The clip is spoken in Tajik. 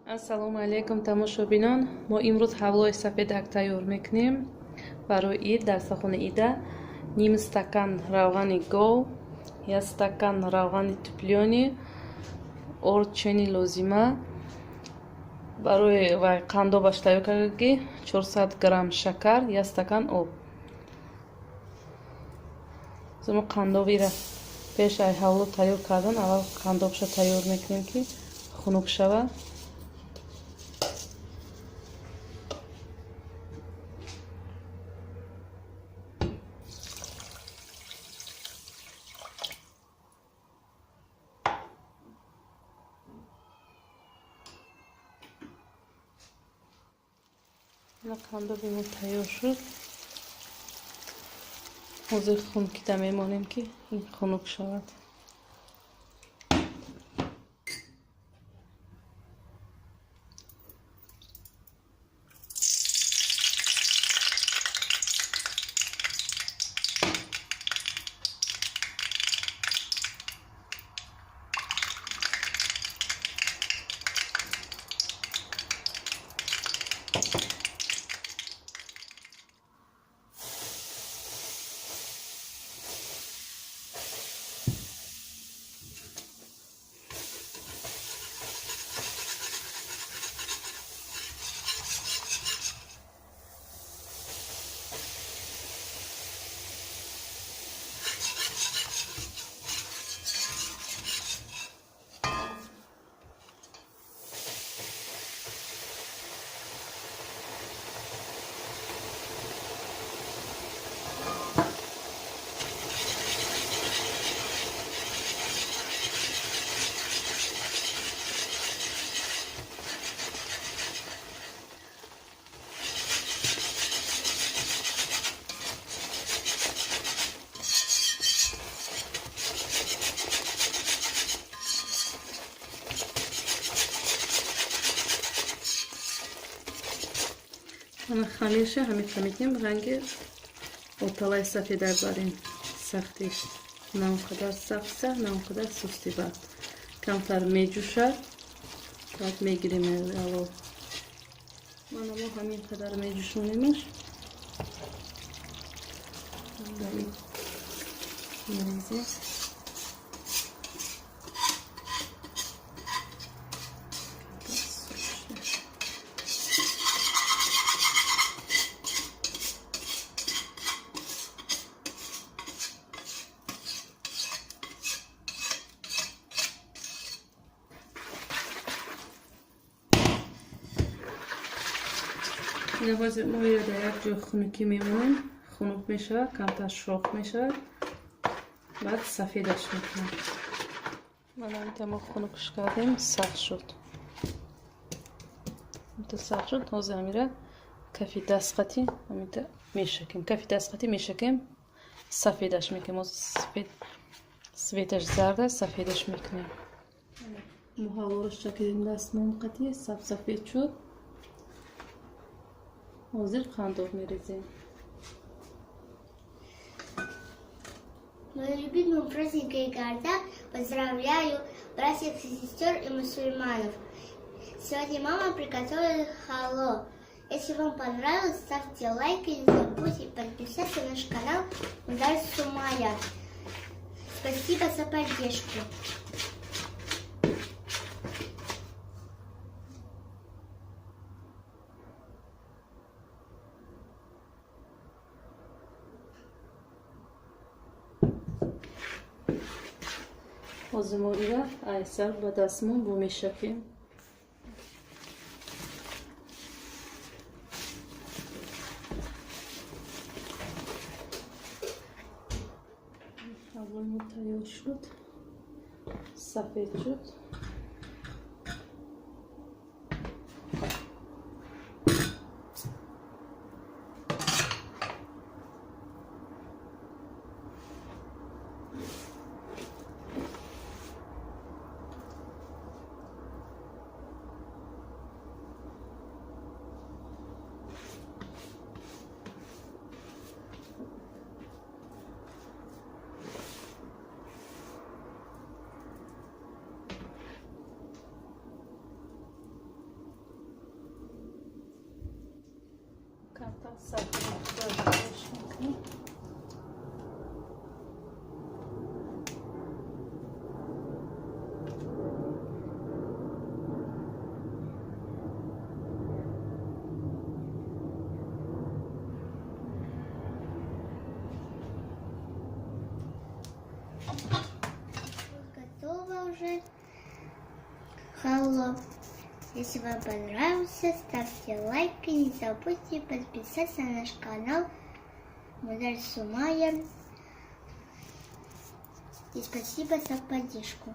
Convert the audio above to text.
Ассалому алайкум, тамошобинон. Мо имрӯз ҳавлои сафедак тайёр мекунем барои ид. Дар сахони ида ним стакан равғани гов, як стакан равғани туплёни, орд чени лозима. Барои вай қандобаш тайёр кардагӣ 400 грамм шакар, як стакан об. Мо қандобира пеш ай ҳавло тайёр кардан, аввал қандобша тайёр мекунем, ки хунук шавад. Қандоби мо тайёр шуд. Ҳозир хунукида мемонем, ки ин хунук шавад. Ана хамирша ҳамиқа метиҳем, ранги оталаи сафедак барем. Сахтиш на он қадар сахт сахт, на он қадар сусти бад. Камтар меҷӯшад, баъд мегирем алов. Мана мо ҳамин қадар меҷӯшонемаш. Мерезем. Ина ҳозир мо ира дар як ҷой хунукӣ мемонем. Хунук мешавад, камтар шох мешавад, баъд сафедаш мекунем. Мана инта мо хунукш кардем, сахт шуд. Инта сахт шуд. Ҳозир ҳамира кафи дастқатӣ ҳаминта мешакем. Кафи дастқатӣ мешакем, сафедаш мекунем. Ҳозир сафед светаш зард аст, сафедаш мекунем. Мо ҳавлоро шакидем дастмон қатӣ, сафсафед шуд. Ҳозир қандоб мерезем. Мой любимый праздник Гайгарда, поздравляю братьев и сестер и мусульманов. Сегодня мама приготовила хало. Если вам понравилось, ставьте лайк и не забудьте подписаться на наш канал Удар Сумая. Спасибо за поддержку. Ҳозир мо ира айсар ба дастмон бо мешакем. Ҳавлои мо тайёр шуд, сафед шуд. Сахар мекунем. Готово уже халва. Если вам понравился, ставьте лайк и не забудьте подписаться на наш канал Мудар Сумая. И спасибо за поддержку.